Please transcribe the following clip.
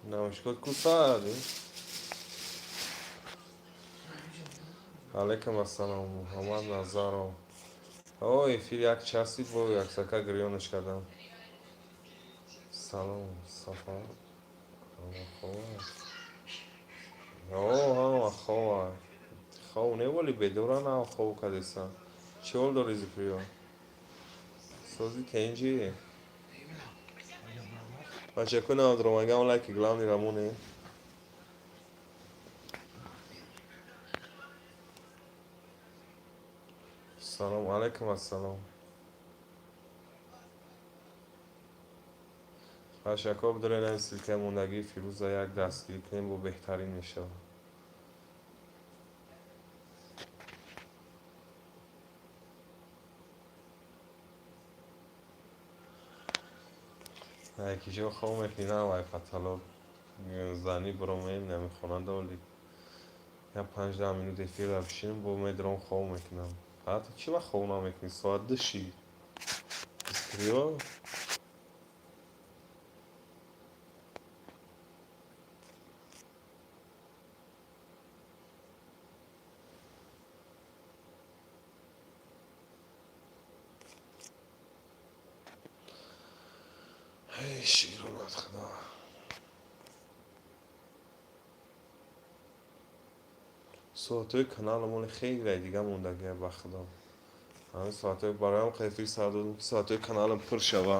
Наушникот ку сади? Алейкум ассалом, Муҳаммад Назаров. О, эфир як часид, бо яксака гирёнаш кардам. Салом, Сафар. Ҳама хоб аст? О, ҳама хоб. Хоб не, вале бедора на хоб кардеса. Чӣ ҳол дорӣ, Зикриё? Сози тенҷи? Бачако, навдромагам лайки главный рамоне. Салом алейкум, ассалом. Бачако, бидоред, ссылка и мондагии Фирӯза як дастгирӣ кунем, бо беҳтарин мешавад. Якиҷо хоб мекунӣ, на вай потолок занӣ биромем, намехона доли. Я 5-10 минут эфирра бишинем, бо медром хоб мекунам. Ҳатто чӣ вақт хоб намекунӣ? Соат 2 шид. Зикриё? Эй, шукронат Худо. Соатҳои каналамон хеле дига мондагия, ба Худо. Ҳамин соатҳои бароям эфир сар додем, ки соатҳои каналам пур шава.